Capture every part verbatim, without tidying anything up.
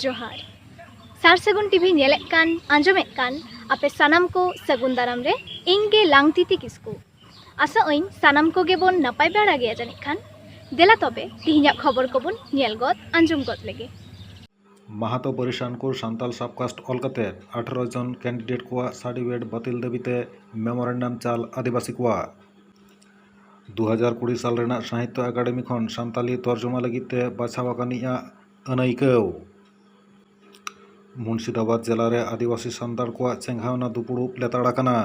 ᱡᱚᱦᱟᱨ᱾ ᱥᱟᱨ ᱥᱟᱹᱜᱩᱱ ᱴᱤᱵᱷᱤ ᱧᱮᱞᱮᱫ ᱠᱟᱱ, ᱟᱸᱡᱚᱢᱮᱫ ᱠᱟᱱ ᱟᱯᱮ ᱥᱟᱱᱟᱢ ᱠᱚ ᱥᱟᱹᱜᱩᱱ ᱫᱟᱨᱟᱢ ᱨᱮ ᱤᱧ ᱜᱮ ᱞᱟᱝᱛᱤᱛᱤ ᱠᱤᱥᱠᱩ᱾ ᱟᱥᱟᱜ ᱟᱹᱧ ᱥᱟᱱᱟᱢ ᱠᱚᱜᱮ ᱵᱚᱱ ᱱᱟᱯᱟᱭ ᱵᱟᱲᱟ ᱜᱮᱭᱟ ᱡᱟᱹᱱᱤᱡ ᱠᱷᱟᱱ᱾ ᱫᱮᱞᱟ ᱛᱚᱵᱮ ᱛᱤᱦᱤᱧᱟᱜ ᱠᱷᱚᱵᱚᱨ ᱠᱚᱵᱚᱱ ᱧᱮᱞ ᱜᱚᱫ, ᱟᱸᱡᱚᱢ ᱜᱚᱫ ᱞᱮᱜᱮ᱾ ᱢᱟᱦᱟᱛᱚ ᱵᱚᱨᱤᱥᱟᱱᱠᱩᱨ ᱥᱟᱱᱛᱟᱞ ᱥᱟᱵᱠᱟᱥᱴ ᱚᱞ ᱠᱟᱛᱮ ᱟᱴᱷᱨᱚ ᱡᱚᱱ ᱠᱮᱱᱰᱤᱰᱮᱴ ᱠᱚᱣᱟᱜ ᱥᱟᱨᱴᱤᱯᱷᱤᱠᱮᱴ ᱵᱟᱹᱛᱤᱞ ᱫᱟᱹᱵᱤᱛᱮ ᱢᱮᱢᱳᱨᱮᱱᱰᱟᱢ ᱪᱟᱞ ᱟᱹᱫᱤᱵᱟᱹᱥᱤ ᱠᱚᱣᱟᱜ᱾ ᱫᱩ ᱦᱟᱡᱟᱨ ᱠᱩᱲᱤ ᱥᱟᱞ ᱨᱮᱱᱟᱜ ᱥᱟᱦᱤᱛᱛᱚ ᱮᱠᱟᱰᱮᱢᱤ ᱠᱷᱚᱱ ᱥᱟᱱᱛᱟᱞᱤ ᱛᱚᱨᱡᱚᱢᱟ ᱞᱟᱹᱜᱤᱫ ᱛᱮ ᱵᱟᱪᱷᱟᱣ ᱟᱠᱟᱱᱤᱡᱟᱜ ᱟᱹᱱᱟᱹᱭᱠᱟᱹᱣ᱾ ᱢᱩᱨᱥᱤᱫᱟᱵᱟᱫᱽ ᱡᱮᱞᱟ ᱨᱮ ᱟᱹᱫᱤᱵᱟᱹᱥᱤ ᱥᱟᱱᱛᱟᱲ ᱠᱚᱣᱟᱜ ᱪᱮᱸᱜᱷᱟᱣᱱᱟ ᱫᱩᱯᱲᱩᱵ ᱞᱮᱛᱟᱲ ᱟᱠᱟᱱᱟ᱾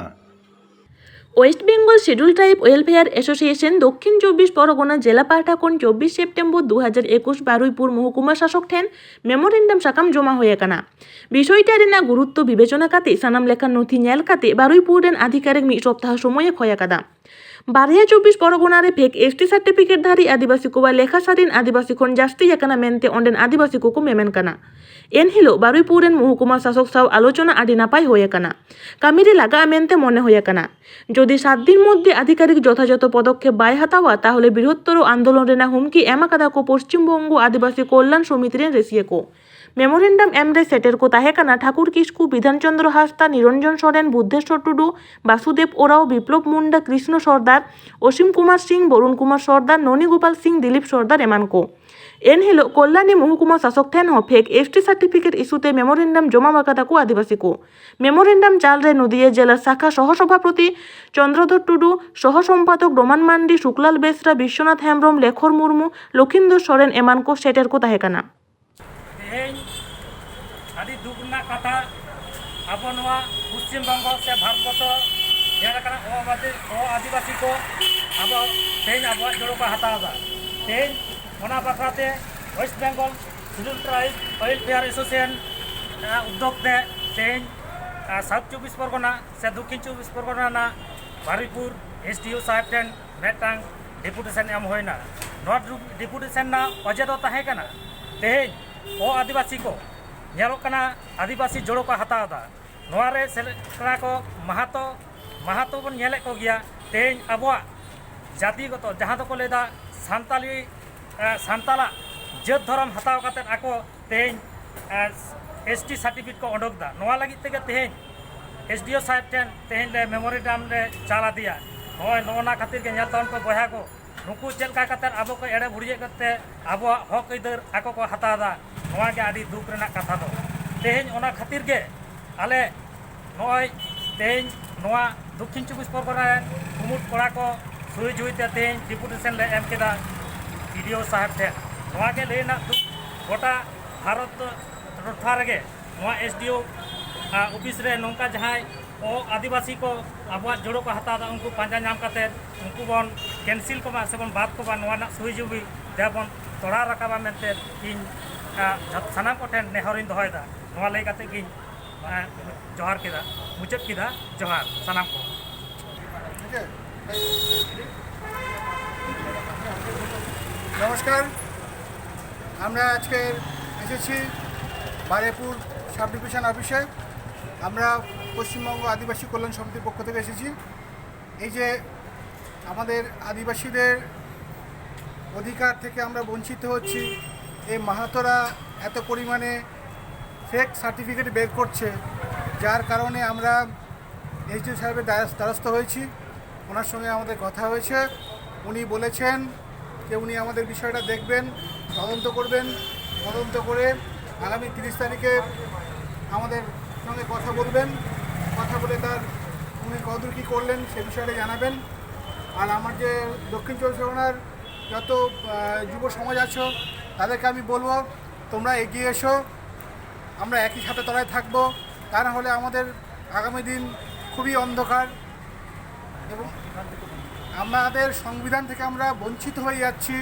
West Bengal Scheduled Tribe Welfare Association ᱫᱚᱠᱠᱷᱤᱱ ᱪᱚᱵᱵᱤᱥ ᱯᱚᱨᱜᱚᱱᱟ ᱡᱮᱞᱟ ᱯᱟᱦᱴᱟ ᱠᱷᱚᱱ ᱪᱚᱵᱵᱤᱥ ᱥᱮᱯᱴᱮᱢᱵᱚᱨ ᱫᱩ ᱦᱟᱡᱟᱨ ᱮᱠᱩᱥ ᱵᱟᱨᱩᱭᱯᱩᱨ ᱢᱚᱦᱚᱠᱩᱢᱟ ᱥᱟᱥᱚᱠ ᱴᱷᱮᱱ ᱢᱮᱢᱳᱨᱮᱱᱰᱟᱢ ᱥᱟᱠᱟᱢ ᱡᱚᱢᱟ ᱦᱩᱭ ᱟᱠᱟᱱᱟ᱾ ᱵᱤᱥᱚᱭᱴᱟ ᱨᱮᱱᱟᱜ ᱜᱩᱨᱩᱛᱛᱚ ᱵᱤᱵᱮᱪᱚᱱᱟ ᱠᱟᱛᱮ ᱥᱟᱱᱟᱢ ᱞᱮᱠᱟᱱ ᱱᱚᱛᱷᱤ ᱧᱮᱞ ᱠᱟᱛᱮ ᱵᱟᱨᱩᱭᱯᱩᱨ ᱨᱮᱱ ᱟᱫᱷᱤᱠᱟᱨᱤᱠ ᱢᱤᱫ ᱥᱚᱯᱛᱟᱦᱚ ᱥᱚᱢᱚᱭ ᱮ ᱠᱷᱚᱭ ᱟᱠᱟᱫᱟ᱾ ᱵᱟᱨᱭᱟ ᱪᱚᱵᱵᱤᱥ ᱯᱚᱨᱜᱚᱱᱟ ᱨᱮ ᱯᱷᱮᱠ ᱮᱥᱴᱤ ᱥᱟᱨᱴᱤᱯᱷᱤᱠᱮᱴ ᱫᱷᱟᱨᱤ ᱟᱹᱫᱤᱵᱟᱹᱥᱤ ᱠᱚᱣᱟᱜ ᱞᱮᱠᱷᱟ ᱥᱟᱹᱨᱤᱱ ᱟᱹᱫᱤᱵᱟᱹᱥᱤ ᱠᱷᱚᱱ ᱡᱟᱹᱥᱛᱤ ᱟᱠᱟᱱᱟ ᱢᱮᱱᱛᱮ ᱚᱸᱰᱮᱱ ᱟᱹᱫᱤᱵᱟᱹᱥᱤ ᱠᱚᱠᱚ ᱢᱮᱢᱮᱱ ᱠᱟᱱᱟ᱾ ᱮᱱᱦᱤᱞᱳᱜ ᱵᱟᱨᱩᱭᱯᱩᱨ ᱨᱮᱱ ᱢᱚᱦᱚᱠᱩᱢᱟ ᱥᱟᱥᱚᱠ ᱥᱟᱶ ᱟᱞᱳᱪᱚᱱᱟ ᱟᱹᱰᱤ ᱱᱟᱯᱟᱭ ᱦᱩᱭ ᱟᱠᱟᱱᱟ᱾ ᱠᱟᱹᱢᱤ ᱨᱮ ᱞᱟᱜᱟᱜᱼᱟ ᱢᱮᱱᱛᱮ ᱢᱚᱱᱮ ᱦᱩᱭ ᱟᱠᱟᱱᱟ᱾ ᱡᱩᱫᱤ ᱥᱟᱛ ᱫᱤᱱ ᱢᱚᱫᱽᱫᱷᱮ ᱟᱫᱷᱤᱠᱟᱨᱤᱠ ᱡᱚᱛᱷᱟᱡᱚᱛᱷᱚ ᱯᱚᱫᱚᱠᱷᱮᱯ ᱵᱟᱭ ᱦᱟᱛᱟᱣᱟ, ᱛᱟᱦᱚᱞᱮ ᱵᱨᱤᱦᱚᱛᱛᱚᱨᱚ ᱟᱱᱫᱳᱞᱚᱱ ᱨᱮᱱᱟᱜ ᱦᱩᱢᱠᱤ ᱮᱢ ᱟᱠᱟᱫᱟ ᱠᱚ ᱯᱚᱥᱪᱤᱢ ᱵᱚᱝᱜᱚ ᱟᱹᱫᱤᱵᱟᱹᱥᱤ ᱠᱚᱞᱭᱟᱱ ᱥᱚᱢᱤᱛᱤ ᱨᱮᱱ ᱨᱟᱹᱥᱤᱭᱟᱹ ᱠᱚ᱾ ᱢᱮᱢᱳᱨᱮᱱᱰᱟᱢ ᱮᱢ ᱨᱮ ᱥᱮᱴᱮᱨ ᱠᱚ ᱛᱟᱦᱮᱸ ᱠᱟᱱᱟ ᱴᱷᱟᱠᱩᱨ ᱠᱤᱥᱠᱩ, ᱵᱤᱫᱷᱟᱱ ᱪᱚᱸᱫᱽᱨᱚ ᱦᱟᱸᱥᱫᱟ, ᱱᱤᱨᱚᱧᱡᱚᱱ ᱥᱚᱨᱮᱱ, ᱵᱩᱫᱽᱫᱷᱮᱥᱣᱚᱨ ᱴᱩᱰᱩ, ᱵᱟᱥᱩᱫᱮᱵ ᱳᱨᱟᱣ, ᱵᱤᱯᱞᱚᱵ ᱢᱩᱱᱰᱟ, ᱠᱨᱤᱥᱱᱚ ᱥᱚᱨᱫᱟᱨ, ᱚᱥᱤᱢ ᱠᱩᱢᱟᱨ ᱥᱤᱝ, ᱵᱚᱨᱩᱱ ᱠᱩᱢᱟᱨ ᱥᱚᱨᱫᱟᱨ, ᱱᱚᱱᱤ ᱜᱳᱯᱟᱞ ᱥᱤᱝ, ᱫᱤᱞᱤᱯ ᱥᱚᱨᱫᱟᱨ ᱮᱢᱟᱱ ᱠᱚ᱾ ᱮᱱᱦᱤᱞᱳᱜ ᱠᱚᱞᱞᱟᱱᱤ ᱢᱚᱦᱚᱠᱩᱢᱟ ᱥᱟᱥᱚᱠ ᱴᱷᱮᱱ ᱦᱚᱸ ᱯᱷᱮᱠ ᱮᱥᱴᱤ ᱥᱟᱨᱴᱤᱯᱷᱤᱠᱮᱴ ᱤᱥᱩ ᱛᱮ ᱢᱮᱢᱳᱨᱮᱱᱰᱟᱢ ᱡᱚᱢᱟ ᱟᱠᱟᱫᱟ ᱠᱚ ᱟᱹᱫᱤᱵᱟᱹᱥᱤ ᱠᱚ᱾ ᱢᱮᱢᱳᱨᱮᱱᱰᱟᱢ ᱪᱟᱞ ᱨᱮ ᱱᱚᱫᱤᱭᱟ ᱡᱮᱞᱟ ᱥᱟᱠᱷᱟ ᱥᱚᱦᱚ ᱥᱚᱵᱷᱟᱯᱚᱛᱤ ᱪᱚᱱᱫᱨᱚᱫᱷᱚᱨ ᱴᱩᱰᱩ, ᱥᱚᱦᱚ ᱥᱚᱢᱯᱟᱫᱚᱠ ᱰᱳᱢᱟᱱ ᱢᱟᱱᱰᱤ, ᱥᱩᱠᱞᱟᱞ ᱵᱮᱥᱨᱟ, ᱵᱤᱥᱥᱚᱱᱟᱛᱷ ᱦᱮᱢᱵᱨᱚᱢ, ᱞᱮᱠᱷᱚᱨ ᱢᱩᱨᱢᱩ, ᱞᱚᱠᱷᱤᱱᱫᱚᱨ ᱥᱚᱨᱮᱱ ᱮᱢᱟᱱ ᱠᱚ ᱥᱮᱴᱮᱨ ᱠᱚ ᱛᱟᱦᱮᱸ ᱠᱟᱱᱟ᱾ ᱛᱮᱦᱮᱧ ᱟᱹᱰᱤ ᱫᱩᱠ ᱨᱮᱱᱟᱜ ᱠᱟᱛᱷᱟ, ᱟᱵᱚ ᱱᱚᱣᱟ ᱯᱚᱥᱪᱤᱢ ᱵᱚᱝᱜᱚ ᱥᱮ ᱵᱷᱟᱨᱚᱛ ᱵᱚᱨᱥᱚ ᱧᱮᱞ ᱟᱠᱟᱱᱟ ᱚ ᱟᱹᱫᱤ-, ᱚ ᱟᱹᱫᱤᱵᱟᱹᱥᱤ ᱠᱚ ᱟᱵᱚ ᱛᱮᱦᱮᱧ ᱟᱵᱚᱣᱟᱜ ᱡᱚᱲᱚ ᱠᱚ ᱦᱟᱛᱟᱣ ᱮᱫᱟ᱾ ᱛᱮᱦᱮᱧ ᱚᱱᱟ ᱵᱟᱠᱷᱨᱟ ᱛᱮ West Bengal Scheduled Tribe Welfare Association, ᱟᱜ ᱩᱫᱽᱫᱳᱜᱽ ᱛᱮ ᱛᱮᱦᱮᱧ, ᱟᱨ, ᱥᱟᱣᱩᱛᱷ ᱪᱚᱵᱵᱤᱥ ᱯᱚᱨᱜᱚᱱᱟ ᱥᱮ ᱫᱚᱠᱠᱷᱤᱱ ᱪᱚᱵᱵᱤᱥ ᱯᱚᱨᱜᱚᱱᱟ ᱨᱮᱱᱟᱜ ᱵᱟᱨᱩᱭᱯᱩᱨ ᱮᱥ ᱰᱤ ᱳ ᱥᱟᱦᱮᱵᱽ ᱴᱷᱮᱱ ᱢᱤᱫᱴᱟᱝ ᱰᱮᱯᱩᱴᱮᱥᱚᱱ ᱮᱢ ᱦᱩᱭᱱᱟ᱾ ᱱᱚᱣᱟ ᱰᱮᱯᱩᱴᱮᱥᱚᱱ ᱨᱮᱱᱟᱜ ᱚᱡᱮ ᱫᱚ ᱛᱟᱦᱮᱸ ᱠᱟᱱᱟ, ᱛᱮᱦᱮᱧ ᱚ ᱟᱹᱫᱤᱵᱟᱹᱥᱤ ᱠᱚ ᱧᱮᱞᱚᱜ ᱠᱟᱱᱟ ᱟᱹᱫᱤᱵᱟᱹᱥᱤ ᱡᱚᱲᱚ ᱠᱚ ᱦᱟᱛᱟᱣ ᱮᱫᱟ᱾ ᱱᱚᱣᱟ ᱨᱮ ᱥᱮᱞᱮᱫ ᱠᱟᱱᱟ ᱠᱚ ᱢᱟᱦᱟᱛᱚ, ᱢᱟᱦᱟᱛᱚ ᱵᱚᱱ ᱧᱮᱞᱮᱫ ᱠᱚᱜᱮᱭᱟ᱾ ᱛᱮᱦᱮᱧ ᱟᱵᱚᱣᱟᱜ ᱡᱟᱹᱛᱤᱜᱚᱛᱚ ᱡᱟᱦᱟᱸ ᱫᱚᱠᱚ ᱞᱟᱹᱭᱫᱟ ᱥᱟᱱᱛᱟᱞᱤ, ᱮ, ᱥᱟᱱᱛᱟᱞᱟᱜ ᱡᱟᱹᱛ ᱫᱷᱚᱨᱚᱢ ᱦᱟᱛᱟᱣ ᱠᱟᱛᱮᱫ ᱟᱠᱚ ᱛᱮᱦᱮᱧ ᱮᱥ ᱴᱤ ᱥᱟᱨᱴᱤᱯᱷᱤᱠᱮᱴ ᱠᱚ ᱚᱰᱚᱠ ᱮᱫᱟ᱾ ᱱᱚᱣᱟ ᱞᱟᱹᱜᱤᱫ ᱛᱮᱜᱮ ᱛᱮᱦᱮᱧ ᱮᱥ ᱰᱤ ᱳ ᱥᱟᱦᱮᱵᱽ ᱴᱷᱮᱱ ᱛᱮᱦᱮᱧ ᱞᱮ ᱢᱮᱢᱳᱨᱮᱱᱰᱟᱢ ᱞᱮ ᱪᱟᱞ ᱟᱫᱮᱭᱟ᱾ ᱱᱚᱜᱼᱚᱭ ᱱᱚᱜᱼᱚ ᱱᱟ ᱠᱷᱟᱹᱛᱤᱨ ᱜᱮ ᱧᱮᱞ ᱛᱟᱵᱚᱱ ᱯᱮ ᱵᱚᱭᱦᱟ ᱠᱚ, ᱱᱩᱠᱩ ᱪᱮᱫ ᱞᱮᱠᱟ ᱠᱟᱛᱮ ᱟᱵᱚ ᱠᱚ ᱮᱲᱮ ᱵᱩᱲᱤᱭᱮᱫ ᱠᱟᱛᱮ ᱟᱵᱚᱣᱟᱜ ᱦᱚᱠ ᱟᱹᱭᱫᱟᱹᱨ ᱟᱠᱚ ᱠᱚ ᱦᱟᱛᱟᱣ ᱮᱫᱟ᱾ ᱱᱚᱣᱟ ᱜᱮ ᱟᱹᱰᱤ ᱫᱩᱠ ᱨᱮᱱᱟᱜ ᱠᱟᱛᱷᱟ ᱫᱚ᱾ ᱛᱮᱦᱮᱧ ᱚᱱᱟ ᱠᱷᱟᱹᱛᱤᱨ ᱜᱮ ᱟᱞᱮ ᱱᱚᱜᱼᱚᱭ ᱛᱮᱦᱮᱧ ᱱᱚᱣᱟ ᱫᱚᱠᱠᱷᱤᱱ ᱪᱚᱵᱵᱤᱥ ᱯᱚᱨᱜᱚᱱᱟ ᱨᱮᱱ ᱠᱩᱢᱩᱴ ᱠᱚᱲᱟ ᱠᱚ ᱥᱩᱭ ᱡᱩᱭ ᱛᱮ ᱛᱮᱦᱮᱧ ᱰᱮᱯᱩᱴᱮᱥᱚᱱ ᱞᱮ ᱮᱢ ᱠᱮᱫᱟ ᱵᱤ ᱰᱤ ᱳ ᱥᱟᱦᱮᱵᱽ ᱴᱷᱮᱱ᱾ ᱱᱚᱣᱟ ᱜᱮ ᱞᱟᱹᱭ ᱨᱮᱱᱟᱜ ᱫᱩᱠ ᱜᱚᱴᱟ ᱵᱷᱟᱨᱚᱛ ᱴᱚᱴᱷᱟ ᱨᱮᱜᱮ ᱱᱚᱣᱟ ᱮᱥ ᱰᱤ ᱳ ᱚᱯᱷᱤᱥ ᱨᱮ ᱱᱚᱝᱠᱟ ᱡᱟᱦᱟᱸᱭ ᱚ ᱟᱹᱫᱤᱵᱟᱹᱥᱤ ᱠᱚ ᱟᱵᱚᱣᱟᱜ ᱡᱚᱲᱚ ᱠᱚ ᱦᱟᱛᱟᱣ ᱮᱫᱟ, ᱩᱱᱠᱩ ᱯᱟᱸᱡᱟ ᱧᱟᱢ ᱠᱟᱛᱮ ᱩᱱᱠᱩ ᱵᱚᱱ ᱠᱮᱱᱥᱮᱞ ᱠᱚᱢᱟ ᱥᱮᱵᱚᱱ ᱵᱟᱫ ᱠᱚᱢᱟ, ᱱᱚᱣᱟ ᱨᱮᱱᱟᱜ ᱥᱩᱭ ᱡᱩᱭ ᱫᱮᱵᱚᱱ ᱛᱚᱲᱟᱣ ᱨᱟᱠᱟᱵᱟ ᱢᱮᱱᱛᱮ ᱤᱧ ᱥᱟᱱᱟᱢ ᱠᱚᱴᱷᱮᱱ ᱱᱮᱦᱚᱨᱤᱧ ᱫᱚᱦᱚᱭᱮᱫᱟ᱾ ᱱᱚᱣᱟ ᱞᱟᱹᱭ ᱠᱟᱛᱮ ᱜᱤᱧ ᱡᱚᱦᱟᱨ ᱠᱮᱫᱟ, ᱢᱩᱪᱟᱹᱫ ᱠᱮᱫᱟ᱾ ᱡᱚᱦᱟᱨ ᱥᱟᱱᱟᱢ ᱠᱚ। নমস্কার। আমরা আজকে এসেছি বারেপুর সাব ডিভিশন অফিসে। আমরা পশ্চিমবঙ্গ আদিবাসী কল্যাণ সমিতির পক্ষ থেকে এসেছি। এই যে আমাদের আদিবাসীদের অধিকার থেকে আমরা বঞ্চিত হচ্ছি, এই মাহাতোরা এত পরিমাণে ফেক সার্টিফিকেট বের করছে, যার কারণে আমরা এসডিও সাহেবের দ্বারস্থ হয়েছি। ওনার সঙ্গে আমাদের কথা হয়েছে। উনি বলেছেন যে উনি আমাদের বিষয়টা দেখবেন, তদন্ত করবেন। তদন্ত করে আগামী তিরিশ তারিখে আমাদের সঙ্গে কথা বলবেন। কথা বলে তার উনি কতদূর কী করলেন সে বিষয়টা জানাবেন। আর আমার যে দক্ষিণ চব্বিশ পরগনার যত যুব সমাজ আছো, তাদেরকে আমি বলবো, তোমরা এগিয়ে এসো। আমরা একই সাথে তলায় থাকবো। তা না হলে আমাদের আগামী দিন খুবই অন্ধকার এবং আমাদের সংবিধান থেকে আমরা বঞ্চিত হয়ে যাচ্ছি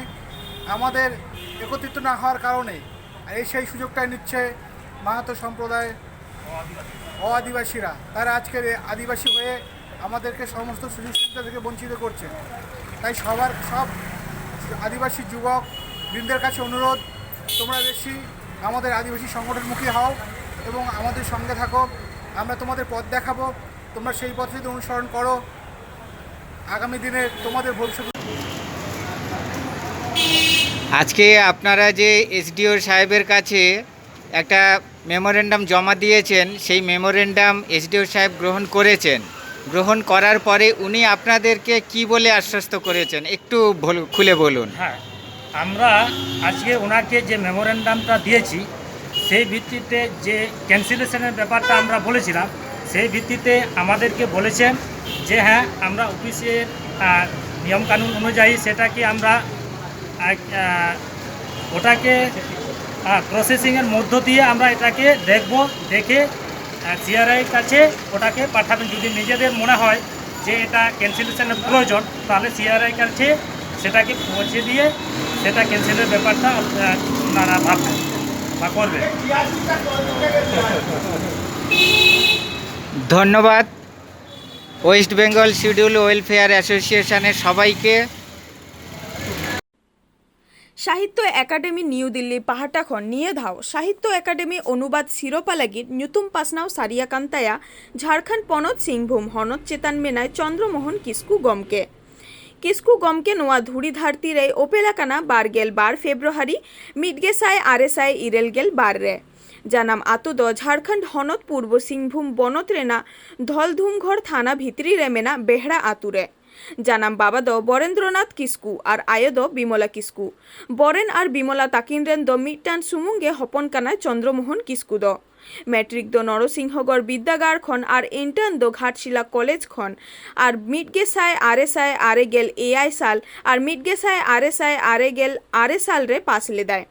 আমাদের একত্রিত না হওয়ার কারণে। আর এই সেই সুযোগটা নিচ্ছে মাহাতো সম্প্রদায়, অ আদিবাসীরা। তারা আজকের আদিবাসী হয়ে আমাদেরকে সমস্ত সুযোগ সুবিধা থেকে বঞ্চিত করছে। তাই সবার, সব আদিবাসী যুবক বৃন্দের কাছে অনুরোধ, তোমরা বেশি আমাদের আদিবাসী সংগঠনমুখী হও এবং আমাদের সঙ্গে থাকো। আমরা তোমাদের পথ দেখাবো, তোমরা সেই পথ যদি অনুসরণ করো, আগামী দিনে তোমাদের ভবিষ্যৎ। আজকে আপনারা যে এসডিও সাহেবের কাছে একটা মেমোরেন্ডাম জমা দিয়েছেন, সেই মেমোরেন্ডাম এসডিও সাহেব গ্রহণ করেছেন। গ্রহণ করার পরে উনি আপনাদেরকে কি বলে আশ্বস্ত করেছেন, একটু বল-, খুলে বলুন। হ্যাঁ, আমরা আজকে ওনাকে যে মেমোরেন্ডামটা দিয়েছি, সেই ভিত্তিতে যে ক্যান্সেলেশনের ব্যাপারটা আমরা বলেছিলাম, সেই ভিত্তিতে আমাদেরকে বলেছেন যে হ্যাঁ, আমরা অফিসের আহ, নিয়মকানুন অনুযায়ী সেটাকে আমরা আহ, আহ, ওটাকে প্রসেসিংয়ের মধ্য দিয়ে আমরা এটাকে দেখব, দেখে সিআরআই কাছে ওটাকে পাঠাবেন। যদি নিজেদের মনে হয় যে এটা ক্যান্সেলেশনের প্রয়োজন, তাহলে সিআরআই কাছে সেটাকে পৌঁছে দিয়ে সেটা ক্যান্সেলের ব্যাপারটা আহ, ওনারা ভাববেন বা করবেন। ধন্যবাদ ওয়েস্ট বেঙ্গল শিডিউল ওয়েলফেয়ার অ্যাসোসিয়েশনের সবাইকে। সাহিত্য একাডেমি নিউ দিল্লি পাহাটা ᱠᱷᱚᱱ ᱱᱤᱭᱟᱹ ᱫᱷᱟᱣ ᱥᱟᱦᱤᱛᱛᱚ ᱮᱠᱟᱰᱮᱢᱤ ᱚᱱᱩᱵᱟᱫ ᱥᱤᱨᱚᱯᱟ ᱞᱟᱹᱜᱤᱫ ᱧᱩᱛᱩᱢ ᱯᱟᱥᱱᱟᱣ ᱥᱟᱹᱨᱤ ᱟᱠᱟᱱ ᱛᱟᱭᱟ ᱡᱷᱟᱲᱠᱷᱚᱸᱰ ᱯᱚᱱᱚᱛ ᱥᱤᱝᱵᱷᱩᱢ ᱦᱚᱱᱚᱛ ᱪᱮᱛᱟᱱ ᱢᱮᱱᱟᱭ ᱪᱚᱱᱫᱨᱚ ᱢᱳᱦᱚᱱ ᱠᱤᱥᱠᱩ ᱜᱚᱢᱠᱮ᱾ ᱠᱤᱥᱠᱩ ᱜᱚᱢᱠᱮ ᱱᱚᱣᱟ ᱫᱷᱩᱲᱤ ᱫᱷᱟᱹᱨᱛᱤ ᱨᱮᱭ ᱚᱯᱮᱞ ᱟᱠᱟᱱᱟ ᱵᱟᱨᱜᱮᱞ ᱵᱟᱨ ᱯᱷᱮᱵᱽᱨᱩᱣᱟᱨᱤ ᱢᱤᱫ ᱜᱮᱥᱟᱭ ᱟᱨᱮ ᱥᱟᱭ ᱤᱨᱟᱹᱞ ᱜᱮᱞ ᱵᱟᱨ ᱨᱮ᱾ ᱡᱟᱱᱟᱢ ᱟᱛᱳ ᱫᱚ ᱡᱷᱟᱲᱠᱷᱚᱸᱰ ᱦᱚᱱᱚᱛ ᱯᱩᱨᱵᱚ ᱥᱤᱝᱵᱷᱩᱢ ᱵᱚᱱᱚᱛ ᱨᱮᱱᱟᱜ ᱫᱷᱚᱞᱫᱷᱩᱢᱜᱷᱚᱨ ᱛᱷᱟᱱᱟ ᱵᱷᱤᱛᱨᱤ ᱨᱮ ᱢᱮᱱᱟᱜ ᱵᱮᱦᱲᱟ ᱟᱛᱳ ᱨᱮ᱾ ᱡᱟᱱᱟᱢ ᱵᱟᱵᱟ ᱫᱚ ᱵᱚᱨᱮᱱᱫᱨᱚᱱᱟᱛᱷ ᱠᱤᱥᱠᱩ ᱟᱨ ᱟᱭᱳ ᱫᱚ ᱵᱤᱢᱚᱞᱟ ᱠᱤᱥᱠᱩ᱾ ᱵᱚᱨᱮᱱ ᱟᱨ ᱵᱤᱢᱚᱞᱟ ᱛᱟᱹᱠᱤᱱ ᱨᱮᱱ ᱫᱚ ᱢᱤᱫᱴᱟᱝ ᱥᱩᱢᱩᱝ ᱜᱮ ᱦᱚᱯᱚᱱ ᱠᱟᱱᱟᱭ ᱪᱚᱱᱫᱨᱚ ᱢᱳᱦᱚᱱ ᱠᱤᱥᱠᱩ ᱫᱚ᱾ ᱢᱮᱴᱨᱤᱠ ᱫᱚ ᱱᱚᱨᱚᱥᱤᱝᱦᱚᱜᱚᱲ ᱵᱤᱫᱽᱫᱟᱹᱜᱟᱲ ᱠᱷᱚᱱ ᱟᱨ ᱤᱱᱴᱟᱨᱱ ᱫᱚ ᱜᱷᱟᱴᱥᱤᱞᱟ ᱠᱚᱞᱮᱡᱽ ᱠᱷᱚᱱ ᱟᱨ ᱢᱤᱫ ᱜᱮᱥᱟᱭ ᱟᱨᱮ ᱥᱟᱭ ᱟᱨᱮ ᱜᱮᱞ ᱮᱭᱟᱭ ᱥᱟᱞ ᱟᱨ ᱢᱤᱫ ᱜᱮᱥᱟᱭ ᱟᱨᱮ ᱥᱟᱭ ᱟᱨᱮ ᱜᱮᱞ ᱟᱨᱮ ᱥᱟᱞ ᱨᱮ ᱯᱟᱥ ᱞᱮᱫᱟᱭ᱾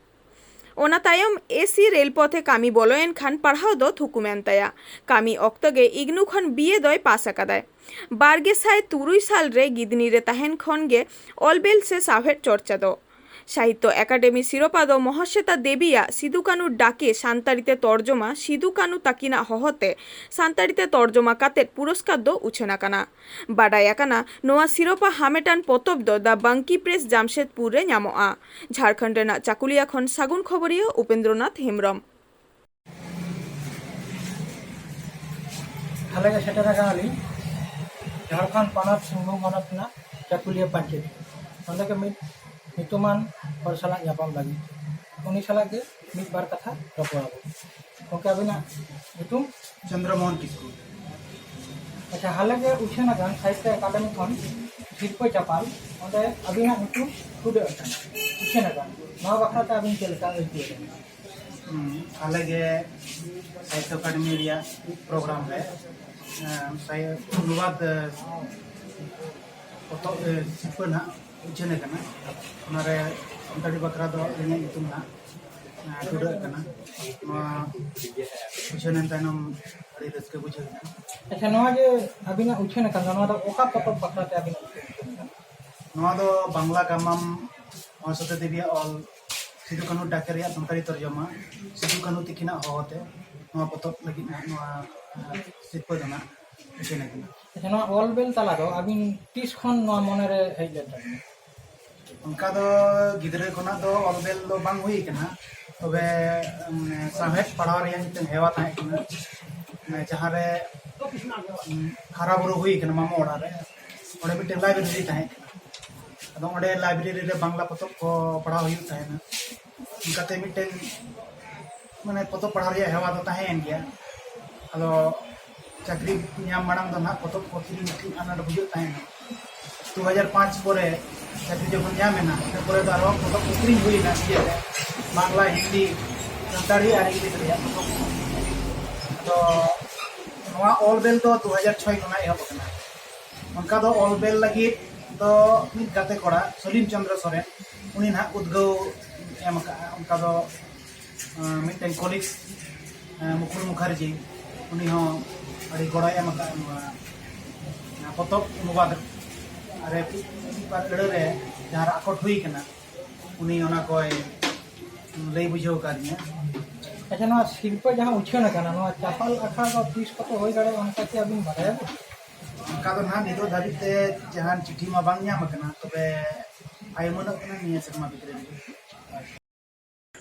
ᱚᱱᱟ ᱛᱟᱭᱚᱢ ᱮᱥᱤ ᱨᱮᱞ ᱯᱚᱛᱷᱮ ᱠᱟᱹᱢᱤ ᱵᱚᱞᱚᱭᱮᱱ ᱠᱷᱟᱱ ᱯᱟᱲᱦᱟᱣ ᱫᱚ ᱛᱷᱩᱠᱩᱢ ᱮᱱ ᱛᱟᱭᱟ᱾ ᱠᱟᱹᱢᱤ ᱚᱠᱛᱚ ᱜᱮ ᱤᱜᱽᱱᱩ ᱠᱷᱚᱱ ᱵᱤᱭᱮ ᱫᱚᱭ ᱯᱟᱥ ᱟᱠᱟᱫᱟᱭ᱾ ᱵᱟᱨ ᱜᱮᱥᱟᱭ ᱛᱩᱨᱩᱭ ᱥᱟᱞ ᱨᱮ ᱜᱤᱫᱽᱱᱤ ᱨᱮ ᱛᱟᱦᱮᱱ ᱠᱷᱚᱱ ᱜᱮ ᱚᱞᱵᱮᱞ ᱥᱮ ᱥᱟᱶᱦᱮᱫ ᱪᱚᱨᱪᱟ ᱫᱚ᱾ ᱥᱟᱦᱤᱛᱛᱚ ᱮᱠᱟᱰᱮᱢᱤ ᱥᱤᱨᱚᱯᱟ ᱫᱚ ᱢᱚᱦᱟᱥᱮᱛᱟ ᱫᱮᱵᱤᱭᱟᱜ ᱥᱤᱫᱩ ᱠᱟᱹᱱᱩ ᱰᱟᱠᱮ ᱥᱟᱱᱛᱟᱲᱤ ᱛᱮ ᱛᱚᱨᱡᱚᱢᱟ ᱥᱤᱫᱩ ᱠᱟᱹᱱᱩ ᱛᱟᱹᱠᱤᱱᱟᱜ ᱦᱚᱦᱚᱛᱮ ᱥᱟᱱᱛᱟᱲᱤ ᱛᱮ ᱛᱚᱨᱡᱚᱢᱟ ᱠᱟᱛᱮᱫ ᱯᱩᱨᱚᱥᱠᱟᱨ ᱫᱚ ᱩᱪᱷᱟᱹᱱ ᱟᱠᱟᱱᱟ᱾ ᱵᱟᱰᱟᱭ ᱟᱠᱟᱱᱟ, ᱱᱚᱣᱟ ᱥᱤᱨᱚᱯᱟ ᱦᱟᱢᱮᱴᱟᱱ ᱯᱚᱛᱚᱵ ᱫᱚ ᱫᱟ ᱵᱟᱝᱠᱤ ᱯᱨᱮᱥ ᱡᱟᱢᱥᱮᱫᱽᱯᱩᱨ ᱨᱮ ᱧᱟᱢᱚᱜᱼᱟ᱾ ᱡᱷᱟᱲᱠᱷᱚᱸᱰ ᱨᱮᱱᱟᱜ ᱪᱟᱠᱩᱞᱤᱭᱟ ᱠᱷᱚᱱ ᱥᱟᱹᱜᱩᱱ ᱠᱷᱚᱵᱚᱨᱤᱭᱟᱹ ᱩᱯᱮᱱᱫᱨᱚᱱᱟᱛᱷ ᱦᱮᱢᱵᱨᱚᱢ᱾ ᱦᱟᱞᱮ ᱜᱮ ᱥᱮᱴᱮᱨ ᱟᱠᱟᱱᱟᱞᱤᱧ ᱡᱷᱟᱲᱠᱷᱚᱸᱰ ᱯᱚᱱᱚᱛ ᱥᱤᱝᱵᱷᱩᱢ ᱦᱚᱱᱚᱛ ᱨᱮᱱᱟᱜ ᱪᱟᱹᱠᱩᱞᱤᱭᱟᱹ ᱯᱟᱧᱪᱮᱛ ᱨᱮ᱾ ᱚᱸᱰᱮ ᱜᱮ ᱢᱤᱫ ᱧᱩᱛᱩᱢᱟᱱ ᱦᱚᱲ ᱥᱟᱞᱟᱜ ᱧᱟᱯᱟᱢ ᱞᱟᱹᱜᱤᱫ᱾ ᱩᱱᱤ ᱥᱟᱞᱟᱜ ᱜᱮ ᱢᱤᱫ ᱵᱟᱨ ᱠᱟᱛᱷᱟ ᱨᱚᱯᱚᱲ ᱟᱵᱚᱱ᱾ ᱜᱚᱢᱠᱮ, ᱟᱹᱵᱤᱱᱟᱜ ᱧᱩᱛᱩᱢ? ᱪᱚᱱᱫᱨᱚ ᱢᱳᱦᱚᱱ ᱠᱤᱥᱠᱩ᱾ ᱟᱪᱪᱷᱟ, ᱦᱟᱞᱮ ᱜᱮ ᱩᱪᱷᱟᱹᱱ ᱟᱠᱟᱱ ᱥᱟᱦᱤᱛᱛᱚ ᱮᱠᱟᱰᱮᱢᱤ ᱠᱷᱚᱱ ᱥᱤᱨᱯᱟᱹ ᱪᱟᱯᱟᱞ, ᱚᱸᱰᱮ ᱟᱹᱵᱤᱱᱟᱜ ᱧᱩᱛᱩᱢ ᱩᱰᱟᱹᱜ ᱟᱠᱟᱱᱟ, ᱩᱪᱷᱟᱹᱱ ᱟᱠᱟᱱ, ᱱᱚᱣᱟ ᱵᱟᱠᱷᱨᱟ ᱛᱮ ᱟᱹᱵᱤᱱ ᱪᱮᱫ ᱞᱮᱠᱟ ᱟᱹᱭᱠᱟᱹᱣ ᱮᱫᱟ? ᱦᱩᱸ, ᱟᱞᱮ ᱜᱮ ᱥᱟᱦᱤᱛᱛᱚ ᱮᱠᱟᱰᱮᱢᱤ ᱨᱮᱭᱟᱜ ᱯᱨᱳᱜᱨᱟᱢ ᱨᱮ, ᱮᱸ, ᱥᱟᱦᱤ-, ᱚᱱᱩᱵᱟᱫ, ᱮᱸ, ᱯᱚᱛᱚᱵ, ᱮᱸ, ᱥᱤᱨᱯᱟᱹ ᱱᱟᱦᱟᱜ ᱩᱪᱷᱟᱹᱱ ᱟᱠᱟᱱᱟ᱾ ᱚᱱᱟᱨᱮ ᱥᱟᱱᱛᱟᱲᱤ ᱵᱟᱠᱷᱨᱟ ᱫᱚ ᱟᱹᱞᱤᱧᱟᱜ ᱧᱩᱛᱩᱢ ᱱᱟᱦᱟᱜ, ᱮᱸ, ᱴᱩᱰᱟᱹᱜ ᱟᱠᱟᱱᱟ᱾ ᱱᱚᱣᱟ ᱩᱪᱷᱟᱹᱱ ᱮᱱ ᱛᱟᱭᱱᱚᱢ ᱟᱹᱰᱤ ᱨᱟᱹᱥᱠᱟᱹ ᱵᱩᱡᱷᱟᱹᱣ ᱮᱱᱟ᱾ ᱟᱪᱪᱷᱟ, ᱱᱚᱣᱟ ᱡᱮ ᱟᱹᱵᱤᱱᱟᱜ ᱩᱪᱷᱟᱹᱱ ᱟᱠᱟᱱ ᱫᱚ, ᱱᱚᱣᱟ ᱫᱚ ᱚᱠᱟ ᱯᱚᱛᱚᱵ ᱵᱟᱠᱷᱨᱟ ᱛᱮ ᱟᱹᱵᱤᱱᱟᱜ ᱩᱪᱷᱟᱹᱱ ᱟᱠᱟᱱᱟ? ᱱᱚᱣᱟ ᱫᱚ ᱵᱟᱝᱞᱟ ᱜᱟᱢᱟᱢ ᱢᱚᱦᱟᱥᱚᱛᱤ ᱫᱮᱵᱤᱭᱟᱜ ᱚᱞ, ᱥᱤᱫᱩ ᱠᱟᱹᱱᱦᱩ ᱰᱟᱠᱮ ᱨᱮᱭᱟᱜ ᱥᱟᱱᱛᱟᱲᱤ ᱛᱚᱨᱡᱚᱢᱟ, ᱥᱤᱫᱩ ᱠᱟᱹᱱᱦᱩ ᱛᱤᱠᱤᱱᱟᱜ ᱦᱚᱦᱚᱛᱮ, ᱱᱚᱣᱟ ᱯᱚᱛᱚᱵ ᱞᱟᱹᱜᱤᱫ ᱱᱟᱦᱟᱜ ᱱᱚᱣᱟ, ᱮᱸ, ᱥᱤᱨᱯᱟᱹ ᱫᱚ ᱱᱟᱦᱟᱜ ᱩᱪᱷᱟᱹᱱ ᱟᱠᱟᱱᱟ᱾ ᱟᱪᱪᱷᱟ, ᱱᱚᱣᱟ ᱚᱞ ᱵᱮᱞ ᱛᱟᱞᱟ ᱫᱚ ᱟᱹᱵᱤᱱ ᱛᱤᱥ ᱠᱷᱚᱱ ᱱᱚᱣᱟ ᱢᱚᱱᱮ ᱨᱮ ᱦᱮᱡ ᱞᱮᱱ ᱛᱟᱵᱤᱱᱟ? ᱚᱱᱠᱟ ᱫᱚ ᱜᱤᱫᱽᱨᱟᱹ ᱠᱷᱚᱱᱟᱜ ᱫᱚ ᱚᱞ ᱵᱮᱞ ᱫᱚ ᱵᱟᱝ ᱦᱩᱭ ᱠᱟᱱᱟ, ᱛᱚᱵᱮ, ᱢᱟᱱᱮ, ᱥᱟᱶᱦᱮᱫ ᱯᱟᱲᱦᱟᱣ ᱨᱮᱭᱟᱜ ᱢᱤᱫᱴᱮᱱ ᱦᱮᱣᱟ ᱛᱟᱦᱮᱸ ᱠᱟᱱᱟ᱾ ᱢᱟᱱᱮ, ᱡᱟᱦᱟᱸ ᱨᱮ, ᱩᱢ, ᱦᱟᱨᱟ ᱵᱩᱨᱩ ᱦᱩᱭ ᱠᱟᱱᱟ ᱢᱟᱢᱚ ᱚᱲᱟᱜ ᱨᱮ, ᱚᱸᱰᱮ ᱢᱤᱫᱴᱮᱱ ᱞᱟᱭᱵᱨᱮᱨᱤ ᱛᱟᱦᱮᱸ ᱠᱟᱱᱟ᱾ ᱟᱫᱚ ᱚᱸᱰᱮ ᱞᱟᱭᱵᱨᱮᱨᱤ ᱨᱮ ᱵᱟᱝᱞᱟ ᱯᱚᱛᱚᱵ ᱠᱚ ᱯᱟᱲᱦᱟᱣ ᱦᱩᱭᱩᱜ ᱛᱟᱦᱮᱱᱟ᱾ ᱚᱱᱠᱟᱛᱮ ᱢᱤᱫᱴᱮᱱ, ᱢᱟᱱᱮ, ᱯᱚᱛᱚᱵ ᱯᱟᱲᱦᱟᱣ ᱨᱮᱭᱟᱜ ᱦᱮᱣᱟ ᱫᱚ ᱛᱟᱦᱮᱸᱭᱮᱱ ᱜᱮᱭᱟ᱾ ᱟᱫᱚ ᱪᱟᱹᱠᱨᱤ ᱧᱟᱢ ᱢᱟᱲᱟᱝ ᱫᱚ ᱱᱟᱦᱟᱜ ᱯᱚᱛᱚᱵ ᱠᱚ ᱠᱤᱨᱤᱧ ᱟᱹᱠᱷᱨᱤᱧ ᱟᱱᱟᱴ ᱵᱩᱡᱷᱟᱹᱜ ᱛᱟᱦᱮᱱᱟ᱾ ᱫᱩ ᱦᱟᱡᱟᱨ ᱯᱟᱸᱪ ᱯᱚᱨᱮ ᱪᱟᱹᱠᱨᱤ ᱡᱚᱠᱷᱚᱱ ᱧᱟᱢ ᱮᱱᱟ, ᱤᱱᱟᱹ ᱯᱚᱨᱮ ᱫᱚ ᱟᱨᱦᱚᱸ ᱯᱚᱛᱚᱵ ᱠᱚ ᱠᱤᱨᱤᱧ ᱦᱩᱭᱮᱱᱟ ᱱᱤᱡᱮᱛᱮ, ᱵᱟᱝᱞᱟ, ᱦᱤᱱᱫᱤ, ᱥᱟᱱᱛᱟᱲᱤ ᱟᱨ ᱤᱝᱞᱤᱥ ᱨᱮᱭᱟᱜ ᱯᱚᱛᱚᱵ ᱠᱚ᱾ ᱟᱫᱚ ᱱᱚᱣᱟ ᱚᱞ ᱵᱮᱞ ᱫᱚ ᱫᱩ ᱦᱟᱡᱟᱨ ᱪᱷᱚᱭ ᱠᱷᱚᱱᱟᱜ ᱮᱦᱚᱵ ᱟᱠᱟᱱᱟ᱾ ᱚᱱᱠᱟ ᱫᱚ ᱚᱞ ᱵᱮᱞ ᱞᱟᱹᱜᱤᱫ ᱫᱚ ᱢᱤᱫ ᱜᱟᱛᱮ ᱠᱚᱲᱟ ᱥᱚᱞᱤᱢ ᱪᱚᱸᱫᱽᱨᱚ ᱥᱚᱨᱮᱱ, ᱩᱱᱤ ᱱᱟᱦᱟᱜ ᱩᱫᱽᱜᱟᱹᱣ ᱮᱢ ᱟᱠᱟᱫᱼᱟ᱾ ᱚᱱᱠᱟ ᱫᱚ, ᱟᱸ, ᱢᱤᱫᱴᱮᱱ ᱠᱚᱞᱤᱜᱽ, ᱟᱸ, ᱢᱩᱠᱩᱞ ᱢᱩᱠᱷᱟᱨᱡᱤ, ᱩᱱᱤ ᱦᱚᱸ ᱟᱹᱰᱤ ᱜᱚᱲᱚᱭ ᱮᱢ ᱟᱠᱟᱫᱼᱟ ᱱᱚᱣᱟ, ᱟᱸ, ᱯᱚᱛᱚᱵ ᱚᱱᱩᱵᱟᱫᱽ ᱨᱮ ᱢᱤᱫ ᱵᱟᱨ ᱟᱹᱲᱟᱹ ᱨᱮ ᱡᱟᱦᱟᱸ ᱨᱮ ᱟᱠᱚᱴ ᱦᱩᱭ ᱠᱟᱱᱟ, ᱩᱱᱤ ᱚᱱᱟ ᱠᱚᱭ ᱞᱟᱹᱭ ᱵᱩᱡᱷᱟᱹᱣ ᱟᱠᱟᱫᱤᱧᱟ᱾ ᱟᱪᱪᱷᱟ, ᱱᱚᱣᱟ ᱥᱤᱨᱯᱟᱹ ᱡᱟᱦᱟᱸ ᱩᱪᱷᱟᱹᱱ ᱟᱠᱟᱱᱟ, ᱱᱚᱣᱟ ᱪᱟᱯᱟᱞ ᱟᱠᱷᱲᱟ ᱫᱚ ᱛᱤᱥ ᱠᱚᱛᱮ ᱦᱩᱭ ᱫᱟᱲᱮᱭᱟᱜᱼᱟ, ᱚᱱᱠᱟ ᱠᱤ ᱟᱹᱵᱤᱱ ᱵᱟᱰᱟᱭᱟᱵᱤᱱ? ᱚᱱᱠᱟ ᱫᱚ ᱱᱟᱦᱟᱜ ᱱᱤᱛᱚᱜ ᱫᱷᱟᱹᱵᱤᱡ ᱛᱮ ᱡᱟᱦᱟᱱ ᱪᱤᱴᱷᱤ ᱢᱟ ᱵᱟᱝ ᱧᱟᱢ ᱟᱠᱟᱱᱟ, ᱛᱚᱵᱮ ᱟᱭ ᱩᱢᱟᱹᱱᱚᱜ ᱠᱟᱱᱟ ᱱᱤᱭᱟᱹ ᱥᱮᱨᱢᱟ ᱵᱷᱤᱛᱨᱤ ᱨᱮᱜᱮ᱾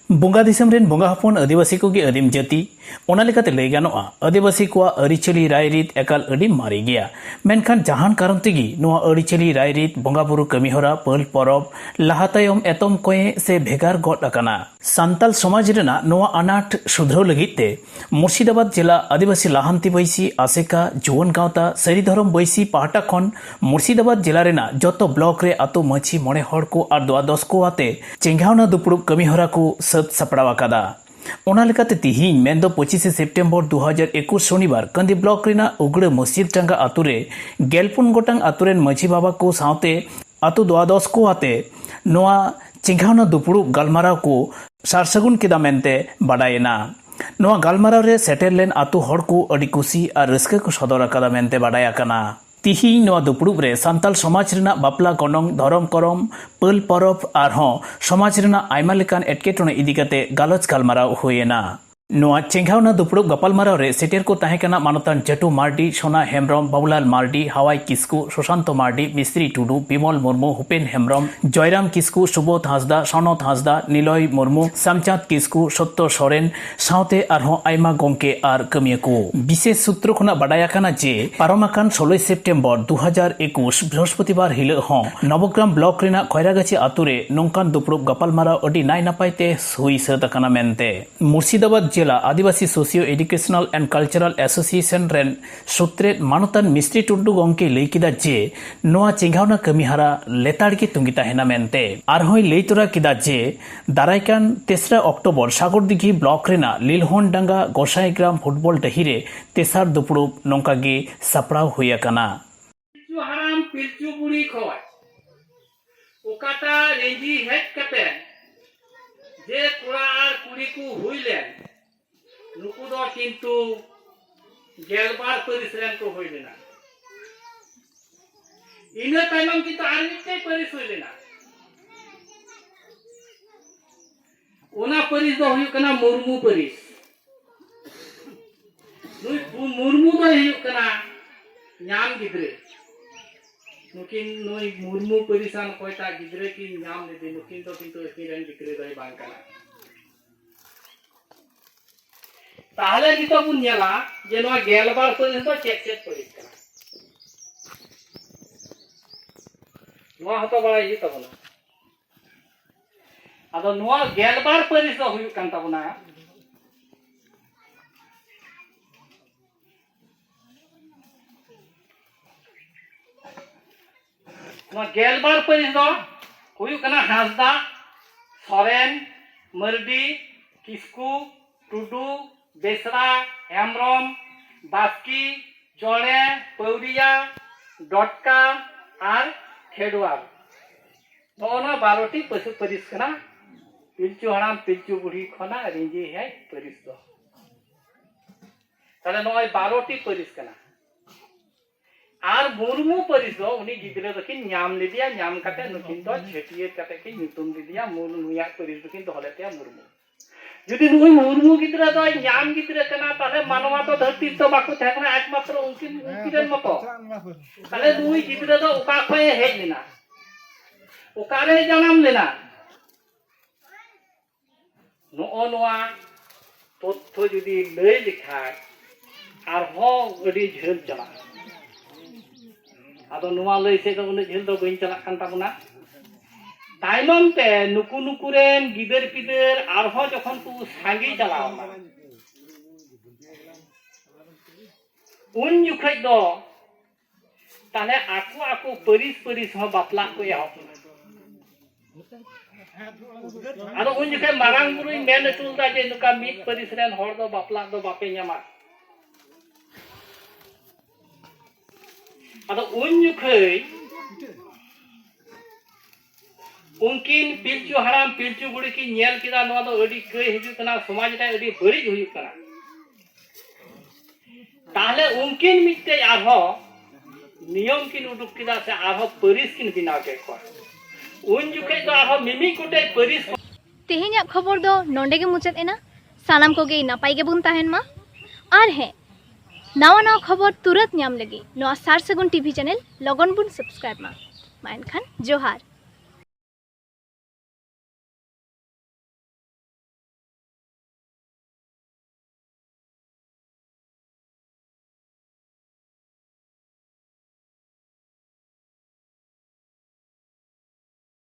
ᱵᱚᱸᱜᱟ ᱫᱤᱥᱚᱢ ᱨᱮᱱ ᱵᱚᱸᱜᱟ ᱦᱚᱯᱚᱱ ᱟᱹᱫᱤᱵᱟᱹᱥᱤ ᱠᱚᱜᱮ ᱟᱹᱫᱤᱢ ᱡᱟᱹᱛᱤ᱾ ᱚᱱᱟ ᱞᱮᱠᱟᱛᱮ ᱞᱟᱹᱭ ᱜᱟᱱᱚᱜᱼᱟ, ᱟᱹᱫᱤᱵᱟᱹᱥᱤ ᱠᱚᱣᱟᱜ ᱟᱹᱨᱤᱪᱟᱹᱞᱤ ᱨᱟᱭᱨᱤᱛ ᱮᱠᱟᱞ ᱟᱹᱰᱤ ᱢᱟᱨᱮ ᱜᱮᱭᱟ᱾ ᱢᱮᱱᱠᱷᱟᱱ ᱡᱟᱦᱟᱱ ᱠᱟᱨᱚᱱ ᱛᱮᱜᱮ ᱱᱚᱣᱟ ᱟᱹᱨᱤᱪᱟᱹᱞᱤ ᱨᱟᱭᱨᱤᱛ, ᱵᱚᱸᱜᱟ ᱵᱩᱨᱩ ᱠᱟᱹᱢᱤᱦᱚᱨᱟ, ᱯᱟᱹᱞ ᱯᱚᱨᱚᱵᱽ, ᱞᱟᱦᱟ ᱛᱟᱭᱚᱢ, ᱮᱛᱚᱢ ᱠᱚᱸᱭᱮ ᱥᱮ ᱵᱷᱮᱜᱟᱨ ᱜᱚᱫ ᱟᱠᱟᱱᱟ᱾ ᱥᱟᱱᱛᱟᱞ ᱥᱚᱢᱟᱡᱽ ᱨᱮᱱᱟᱜ ᱱᱚᱣᱟ ᱟᱱᱟᱴ ᱥᱩᱫᱷᱨᱟᱹᱣ ᱞᱟᱹᱜᱤᱫ ᱛᱮ ᱢᱩᱨᱥᱤᱫᱟᱵᱟᱫᱽ ᱡᱮᱞᱟ ᱟᱹᱫᱤᱵᱟᱹᱥᱤ ᱞᱟᱦᱟᱱᱛᱤ ᱵᱟᱹᱭᱥᱤ ᱟᱥᱮᱠᱟ ᱡᱩᱣᱟᱹᱱ ᱜᱟᱶᱛᱟ ᱥᱟᱹᱨᱤ ᱫᱷᱚᱨᱚᱢ ᱵᱟᱹᱭᱥᱤ ᱯᱟᱦᱴᱟ ᱠᱷᱚᱱ ᱢᱩᱨᱥᱤᱫᱟᱵᱟᱫᱽ ᱡᱮᱞᱟ ᱨᱮᱱᱟᱜ ᱡᱚᱛᱚ ᱵᱞᱚᱠ ᱨᱮ ᱟᱛᱳ ᱢᱟᱹᱡᱷᱤ ᱢᱚᱬᱮ ᱦᱚᱲ ᱠᱚ ᱟᱨ ᱫᱚ ᱟᱫᱚᱥ ᱠᱚ ᱟᱛᱮ ᱪᱮᱸᱜᱷᱟᱣᱱᱟ ᱫᱩᱯᱲᱩᱵ ᱠᱟᱹᱢᱤᱦᱚᱨᱟ ᱠᱚ ᱥᱟᱹᱛ ᱥᱟᱯᱲᱟᱣ ᱟᱠᱟᱫᱟ᱾ ᱚᱱᱟ ᱞᱮᱠᱟᱛᱮ ᱛᱤᱦᱤᱧ ᱢᱮᱱᱫᱚ ᱯᱚᱸᱪᱤᱥᱮ ᱥᱮᱯᱴᱮᱢᱵᱚᱨ ᱫᱩ ᱦᱟᱡᱟᱨ ᱮᱠᱩᱥ ᱥᱚᱱᱤᱵᱟᱨ ᱠᱟᱹᱱᱫᱤ ᱵᱞᱚᱠ ᱨᱮᱱᱟᱜ ᱩᱜᱲᱟᱹ ᱢᱚᱥᱡᱤᱫ ᱰᱟᱸᱜᱟ ᱟᱛᱳ ᱨᱮ ᱜᱮᱞᱯᱩᱱ ᱜᱚᱴᱟᱝ ᱟᱛᱳ ᱨᱮᱱ ᱢᱟᱹᱡᱷᱤ ᱵᱟᱵᱟ ᱠᱚ ᱥᱟᱶᱛᱮ ᱟᱛᱳ ᱫᱚ ᱟᱫᱚᱥ ᱠᱚ ᱟᱛᱮ ᱱᱚᱣᱟ ᱪᱮᱸᱜᱷᱟᱣᱱᱟ ᱫᱩᱯᱲᱩᱵ ᱜᱟᱞᱢᱟᱨᱟᱣ ᱠᱚ ᱥᱟᱨᱥᱟᱹᱜᱩᱱ ᱠᱮᱫᱟ ᱢᱮᱱᱛᱮ ᱵᱟᱰᱟᱭᱮᱱᱟ᱾ ᱱᱚᱣᱟ ᱜᱟᱞᱢᱟᱨᱟᱣ ᱨᱮ ᱥᱮᱴᱮᱨ ᱞᱮᱱ ᱟᱛᱳ ᱦᱚᱲ ᱠᱚ ᱟᱹᱰᱤ ᱠᱩᱥᱤ ᱟᱨ ᱨᱟᱹᱥᱠᱟᱹ ᱠᱚ ᱥᱚᱫᱚᱨ ᱟᱠᱟᱫᱟ ᱢᱮᱱᱛᱮ ᱵᱟᱰᱟᱭ ᱟᱠᱟᱱᱟ᱾ ᱛᱤᱦᱤᱧ ᱱᱚᱣᱟ ᱫᱩᱯᱲᱩᱵ ᱨᱮ ᱥᱟᱱᱛᱟᱞ ᱥᱚᱢᱟᱡᱽ ᱨᱮᱱᱟᱜ ᱵᱟᱯᱞᱟ ᱜᱚᱱᱚᱝ, ᱫᱷᱚᱨᱚᱢ ᱠᱚᱨᱚᱢ, ᱯᱟᱹᱞ ᱯᱚᱨᱚᱵᱽ ᱟᱨᱦᱚᱸ ᱥᱚᱢᱟᱡᱽ ᱨᱮᱱᱟᱜ ᱟᱭᱢᱟ ᱞᱮᱠᱟᱱ ᱮᱴᱠᱮᱴᱚᱬᱮ ᱤᱫᱤ ᱠᱟᱛᱮ ᱜᱟᱞᱚᱪ ᱜᱟᱞᱢᱟᱨᱟᱣ ᱦᱩᱭᱮᱱᱟ᱾ ᱱᱚᱣᱟ ᱪᱮᱸᱜᱷᱟᱣᱱᱟ ᱫᱩᱯᱲᱩᱵ ᱜᱟᱯᱟᱞᱢᱟᱨᱟᱣ ᱨᱮ ᱥᱮᱴᱮᱨ ᱠᱚ ᱛᱟᱦᱮᱸ ᱠᱟᱱᱟ ᱢᱟᱱᱚᱛᱟᱱ ᱪᱟᱹᱴᱩ ᱢᱟᱨᱰᱤ, ᱥᱳᱱᱟ ᱦᱮᱢᱵᱨᱚᱢ, ᱵᱟᱵᱩᱞᱟᱞ ᱢᱟᱨᱰᱤ, ᱦᱟᱣᱟᱭ ᱠᱤᱥᱠᱩ, ᱥᱩᱥᱟᱱᱛᱚ ᱢᱟᱨᱰᱤ, ᱢᱤᱥᱛᱨᱤ ᱴᱩᱰᱩ, ᱵᱤᱢᱚᱞ ᱢᱩᱨᱢᱩ, ᱦᱩᱯᱮᱱ ᱦᱮᱢᱵᱨᱚᱢ, ᱡᱚᱭᱨᱟᱢ ᱠᱤᱥᱠᱩ, ᱥᱩᱵᱳᱫᱷ ᱦᱟᱸᱥᱫᱟ, ᱥᱚᱱᱚᱛ ᱦᱟᱸᱥᱫᱟ, ᱱᱤᱞᱚᱭ ᱢᱩᱨᱢᱩ, ᱥᱟᱢᱪᱟᱸᱫᱽ ᱠᱤᱥᱠᱩ, ᱥᱚᱛᱛᱚ ᱥᱚᱨᱮᱱ, ᱥᱟᱶᱛᱮ ᱟᱨᱦᱚᱸ ᱟᱭᱢᱟ ᱜᱚᱢᱠᱮ ᱟᱨ ᱠᱟᱹᱢᱤᱭᱟᱹ ᱠᱚ᱾ ᱵᱤᱥᱮᱥ ᱥᱩᱛᱨᱚ ᱠᱷᱚᱱᱟᱜ ᱵᱟᱰᱟᱭ ᱟᱠᱟᱱᱟ ᱡᱮ ᱯᱟᱨᱚᱢ ᱟᱠᱟᱱ ᱥᱳᱞᱳᱭ ᱥᱮᱯᱴᱮᱢᱵᱚᱨ ᱫᱩ ᱦᱟᱡᱟᱨ ᱮᱠᱩᱥ ᱵᱨᱤᱦᱚᱥᱯᱚᱛᱤᱵᱟᱨ ᱦᱤᱞᱚᱜ ᱦᱚᱸ ᱱᱚᱵᱚᱜᱨᱟᱢ ᱵᱞᱚᱠ ᱨᱮᱱᱟᱜ ᱠᱷᱚᱭᱨᱟᱜᱟᱪᱷᱤ ᱟᱛᱳ ᱨᱮ ᱱᱚᱝᱠᱟᱱ ᱫᱩᱯᱲᱩᱵ ᱜᱟᱯᱟᱞᱢᱟᱨᱟᱣ ᱟᱹᱰᱤ ᱱᱟᱭ ᱱᱟᱯᱟᱭ ᱛᱮ ᱦᱩᱭ ᱥᱟᱹᱛ ᱟᱠᱟᱱᱟ ᱢᱮᱱᱛᱮ ᱢᱩᱨᱥᱤᱫᱟᱵᱟᱫᱽ ᱡᱮᱞᱟ Adibasi socio educational and cultural association ᱨᱮᱱ ᱥᱩᱛᱨᱮᱛ ᱢᱟᱱᱚᱛᱟᱱ ᱢᱤᱥᱛᱨᱤ ᱴᱩᱰᱩ ᱜᱚᱢᱠᱮᱭ ᱞᱟᱹᱭ ᱠᱮᱫᱟ ᱡᱮ ᱱᱚᱣᱟ ᱪᱮᱸᱜᱷᱟᱣᱱᱟ ᱠᱟᱹᱢᱤᱦᱟᱨᱟ ᱞᱮᱛᱟᱲ ᱜᱮ ᱛᱩᱸᱜᱤ ᱛᱟᱦᱮᱱᱟ ᱢᱮᱱᱛᱮ᱾ ᱟᱨᱦᱚᱸᱭ ᱞᱟᱹᱭ ᱛᱚᱨᱟ ᱠᱮᱫᱟ ᱡᱮ ᱫᱟᱨᱟᱭ ᱠᱟᱱ ᱛᱮᱥᱨᱟ ᱚᱠᱴᱳᱵᱚᱨ ᱥᱟᱜᱚᱨᱫᱤᱜᱷᱤ ᱵᱞᱚᱠ ᱨᱮᱱᱟᱜ ᱞᱤᱞᱦᱚᱱ ᱰᱟᱸᱜᱟ ᱜᱚᱸᱥᱟᱭ ᱜᱨᱟᱢ ᱯᱷᱩᱴᱵᱚᱞ ᱰᱟᱹᱦᱤ ᱨᱮ ᱛᱮᱥᱟᱨ ᱫᱩᱯᱲᱩᱵ ᱱᱚᱝᱠᱟ ᱜᱮ ᱥᱟᱯᱲᱟᱣ ᱦᱩᱭ ᱟᱠᱟᱱᱟ᱾ ᱯᱤᱞᱪᱩ ᱦᱟᱲᱟᱢ ᱯᱤᱞᱪᱩ ᱵᱩᱲᱦᱤ ᱠᱷᱚᱡ ᱚᱠᱟᱴᱟᱜ ᱨᱮᱸᱡᱤ ᱦᱮᱡ ᱠᱟᱛᱮ ᱡᱮ ᱠᱚᱲᱟ ᱟᱨ ᱠᱩᱲᱤ ᱠᱚ ᱦᱩᱭ ᱞᱮᱱ, ᱱᱩᱠᱩ ᱫᱚ ᱠᱤᱱᱛᱩ ᱜᱮᱞᱵᱟᱨ ᱯᱟᱹᱨᱤᱥ ᱨᱮᱱ ᱠᱚ ᱦᱩᱭ ᱞᱮᱱᱟ᱾ ᱤᱱᱟᱹ ᱛᱟᱭᱱᱚᱢ ᱠᱤᱱᱛᱩ ᱟᱨ ᱢᱤᱫᱴᱮᱡ ᱯᱟᱹᱨᱤᱥ ᱦᱩᱭ ᱞᱮᱱᱟ᱾ ᱚᱱᱟ ᱯᱟᱹᱨᱤᱥ ᱫᱚ ᱦᱩᱭᱩᱜ ᱠᱟᱱᱟ ᱢᱩᱨᱢᱩ ᱯᱟᱹᱨᱤᱥ᱾ ᱱᱩᱭ ᱢᱩᱨᱢᱩ ᱫᱚᱭ ᱦᱩᱭᱩᱜ ᱠᱟᱱᱟ ᱧᱟᱢ ᱜᱤᱫᱽᱨᱟᱹ᱾ ᱱᱩᱠᱤᱱ, ᱱᱩᱭ ᱢᱩᱨᱢᱩ ᱯᱟᱹᱨᱤᱥᱟᱱ ᱚᱠᱚᱭᱴᱟᱜ ᱜᱤᱫᱽᱨᱟᱹ ᱠᱤᱱ ᱧᱟᱢ ᱞᱮᱫᱮ, ᱱᱩᱠᱤᱱ ᱫᱚ ᱠᱤᱱᱛᱩ ᱟᱹᱠᱤᱱ ᱨᱮᱱ ᱜᱤᱫᱽᱨᱟᱹ ᱫᱚᱭ ᱵᱟᱝ ᱠᱟᱱᱟ᱾ ᱛᱟᱦᱞᱮ ᱱᱤᱛᱚᱜ ᱵᱚᱱ ᱧᱮᱞᱟ ᱡᱮ ᱱᱚᱣᱟ ᱜᱮᱞᱵᱟᱨ ᱯᱟᱹᱨᱤᱥ ᱫᱚ ᱪᱮᱫ ᱪᱮᱫ ᱯᱟᱹᱨᱤᱥ ᱠᱟᱱᱟ᱾ ᱱᱚᱣᱟ ᱦᱚᱸᱛᱚ ᱵᱟᱲᱟᱭ ᱦᱩᱭᱩᱜ ᱛᱟᱵᱚᱱᱟ᱾ ᱟᱫᱚ ᱱᱚᱣᱟ ᱜᱮᱞᱵᱟᱨ ᱯᱟᱹᱨᱤᱥ ᱫᱚ ᱦᱩᱭᱩᱜ ᱠᱟᱱ ᱛᱟᱵᱚᱱᱟ, ᱱᱚᱣᱟ ᱜᱮᱞᱵᱟᱨ ᱯᱟᱹᱨᱤᱥ ᱫᱚ ᱦᱩᱭᱩᱜ ᱠᱟᱱᱟ ᱦᱟᱸᱥᱫᱟ, ᱥᱚᱨᱮᱱ, ᱢᱟᱹᱨᱰᱤ, ᱠᱤᱥᱠᱩ, ᱴᱩᱰᱩ, ᱵᱮᱥᱨᱟ, ᱦᱮᱢᱵᱨᱚᱢ, ᱵᱟᱥᱠᱮ, ᱪᱚᱬᱮ, ᱯᱟᱹᱣᱨᱤᱭᱟ, ᱰᱚᱴᱠᱟ ᱟᱨ ᱠᱷᱮᱰᱣᱟᱨ᱾ ᱱᱚᱜᱼᱚ ᱱᱚᱣᱟ ᱵᱟᱨᱚᱴᱤ ᱯᱟᱹᱥᱩ ᱯᱟᱹᱨᱤᱥ ᱠᱟᱱᱟ ᱯᱤᱞᱪᱩ ᱦᱟᱲᱟᱢ ᱯᱤᱞᱪᱩ ᱵᱩᱲᱦᱤ ᱠᱷᱚᱱᱟᱜ ᱨᱤᱸᱡᱤ ᱦᱮᱡ ᱯᱟᱹᱨᱤᱥ ᱫᱚ᱾ ᱛᱟᱦᱞᱮ ᱱᱚᱜᱼᱚᱭ ᱵᱟᱨᱚᱴᱤ ᱯᱟᱹᱨᱤᱥ ᱠᱟᱱᱟ᱾ ᱟᱨ ᱢᱩᱨᱢᱩ ᱯᱟᱹᱨᱤᱥ ᱫᱚ ᱩᱱᱤ ᱜᱤᱫᱽᱨᱟᱹ ᱫᱚᱠᱤᱱ ᱧᱟᱢ ᱞᱮᱫᱮᱭᱟ, ᱧᱟᱢ ᱠᱟᱛᱮ ᱱᱩᱠᱤᱱ ᱫᱚ ᱪᱷᱟᱹᱴᱭᱟᱹᱨ ᱠᱟᱛᱮ ᱠᱤᱱ ᱧᱩᱛᱩᱢ ᱞᱮᱫᱮᱭᱟ, ᱢᱩᱨ-, ᱱᱩᱭᱟᱜ ᱯᱟᱹᱨᱤᱥ ᱫᱚᱠᱤᱱ ᱫᱚᱦᱚ ᱞᱮᱫ ᱛᱟᱭᱟ ᱢᱩᱨᱢᱩ᱾ ᱡᱩᱫᱤ ᱱᱩᱭ ᱢᱩᱨᱢᱩ ᱜᱤᱫᱽᱨᱟᱹ ᱫᱚᱭ ᱧᱟᱢ ᱜᱤᱫᱽᱨᱟᱹ ᱠᱟᱱᱟ, ᱛᱟᱦᱞᱮ ᱢᱟᱱᱣᱟ ᱫᱚ ᱫᱷᱟᱹᱨᱛᱤ ᱨᱮᱫᱚ ᱵᱟᱠᱚ ᱛᱟᱦᱮᱸ ᱠᱟᱱᱟ, ᱮᱠᱢᱟᱛᱨᱚ ᱩᱱᱠᱤᱱ, ᱩᱱᱠᱤᱱ ᱨᱮᱱ ᱢᱚᱛᱚ᱾ ᱛᱟᱦᱞᱮ ᱱᱩᱭ ᱜᱤᱫᱽᱨᱟᱹ ᱫᱚ ᱚᱠᱟ ᱠᱷᱚᱱ ᱮ ᱦᱮᱡ ᱞᱮᱱᱟ, ᱚᱠᱟᱨᱮ ᱡᱟᱱᱟᱢ ᱞᱮᱱᱟ? ᱱᱚᱜᱼᱚ ᱱᱚᱣᱟ ᱛᱚᱛᱛᱷᱚ ᱡᱩᱫᱤ ᱞᱟᱹᱭ ᱞᱮᱠᱷᱟᱱ ᱟᱨᱦᱚᱸ ᱟᱹᱰᱤ ᱡᱷᱟᱹᱞ ᱪᱟᱞᱟᱜᱼᱟ᱾ ᱟᱫᱚ ᱱᱚᱣᱟ ᱞᱟᱹᱭ ᱥᱮᱫ ᱫᱚ ᱩᱱᱟᱹᱜ ᱡᱷᱟᱹᱞ ᱫᱚ ᱵᱟᱹᱧ ᱪᱟᱞᱟᱜ ᱠᱟᱱ ᱛᱟᱵᱚᱱᱟ᱾ ᱛᱟᱭᱱᱚᱢ ᱛᱮ ᱱᱩᱠᱩ ᱱᱩᱠᱩ ᱨᱮᱱ ᱜᱤᱫᱟᱹᱨ ᱯᱤᱫᱟᱹᱨ ᱟᱨᱦᱚᱸ ᱡᱚᱠᱷᱚᱱ ᱠᱚ ᱥᱟᱸᱜᱮ ᱪᱟᱞᱟᱣ ᱮᱱᱟ, ᱩᱱ ᱡᱚᱠᱷᱚᱡ ᱫᱚ ᱛᱟᱦᱞᱮ ᱟᱠᱚ ᱟᱠᱚ ᱯᱟᱹᱨᱤᱥ ᱯᱟᱹᱨᱤᱥ ᱦᱚᱸ ᱵᱟᱯᱞᱟ ᱠᱚ ᱮᱦᱚᱵ ᱮᱱᱟ᱾ ᱟᱫᱚ ᱩᱱ ᱡᱚᱠᱷᱚᱱ ᱢᱟᱨᱟᱝ ᱵᱩᱨᱩᱭ ᱢᱮᱱ ᱦᱚᱴᱚ ᱞᱮᱫᱟ ᱡᱮ ᱱᱚᱝᱠᱟ ᱢᱤᱫ ᱯᱟᱹᱨᱤᱥ ᱨᱮᱱ ᱦᱚᱲ ᱫᱚ ᱵᱟᱯᱞᱟ ᱫᱚ ᱵᱟᱯᱮ ᱧᱟᱢᱟ᱾ ᱟᱫᱚ ᱩᱱ ᱡᱚᱠᱷᱚᱱ ᱩᱱᱠᱤᱱ ᱯᱤᱞᱪᱩ ᱦᱟᱲᱟᱢ ᱯᱤᱞᱪᱩ ᱵᱩᱲᱦᱤ ᱠᱤᱱ ᱧᱮᱞ ᱠᱮᱫᱟ, ᱱᱚᱣᱟ ᱫᱚ ᱟᱹᱰᱤ ᱠᱟᱹᱭ ᱦᱤᱡᱩᱜ ᱠᱟᱱᱟ, ᱥᱚᱢᱟᱡᱽ ᱨᱮ ᱟᱹᱰᱤ ᱵᱟᱹᱲᱤᱡ ᱦᱩᱭᱩᱜ ᱠᱟᱱᱟ᱾ ᱛᱟᱦᱞᱮ ᱩᱱᱠᱤᱱ ᱢᱤᱫᱴᱮᱡ ᱟᱨᱦᱚᱸ ᱱᱤᱭᱚᱢ ᱠᱤᱱ ᱩᱰᱩᱠ ᱠᱮᱫᱟ, ᱥᱮ ᱟᱨᱦᱚᱸ ᱯᱟᱹᱨᱤᱥ ᱠᱤᱱ ᱵᱮᱱᱟᱣ ᱠᱮᱫ ᱠᱚᱣᱟ᱾ ᱩᱱ ᱡᱚᱠᱷᱮᱡ ᱫᱚ ᱟᱨᱦᱚᱸ ᱢᱤᱢᱤᱫ ᱜᱚᱴᱮᱡ ᱯᱟᱹᱨᱤᱥ᱾ ᱛᱮᱦᱮᱧᱟᱜ ᱠᱷᱚᱵᱚᱨ ᱫᱚ ᱱᱚᱸᱰᱮ ᱜᱮ ᱢᱩᱪᱟᱹᱫ ᱮᱱᱟ᱾ ᱥᱟᱱᱟᱢ ᱠᱚᱜᱮ ᱱᱟᱯᱟᱭ ᱜᱮᱵᱚᱱ ᱛᱟᱦᱮᱱ ᱢᱟ᱾ ᱟᱨ ᱦᱮᱸ, ᱱᱟᱣᱟ ᱱᱟᱣᱟ ᱠᱷᱚᱵᱚᱨ ᱛᱩᱨᱟᱹᱛ ᱧᱟᱢ ᱞᱟᱹᱜᱤᱫ ᱱᱚᱣᱟ ᱥᱟᱨ ᱥᱟᱹᱜᱩᱱ ᱴᱤᱵᱷᱤ ᱪᱮᱱᱮᱞ ᱞᱚᱜᱚᱱ ᱵᱚᱱ ᱥᱟᱵᱥᱠᱨᱟᱭᱤᱵ ᱢᱟ᱾ ᱢᱟ ᱮᱱᱠᱷᱟᱱ ᱡᱚᱦᱟᱨ᱾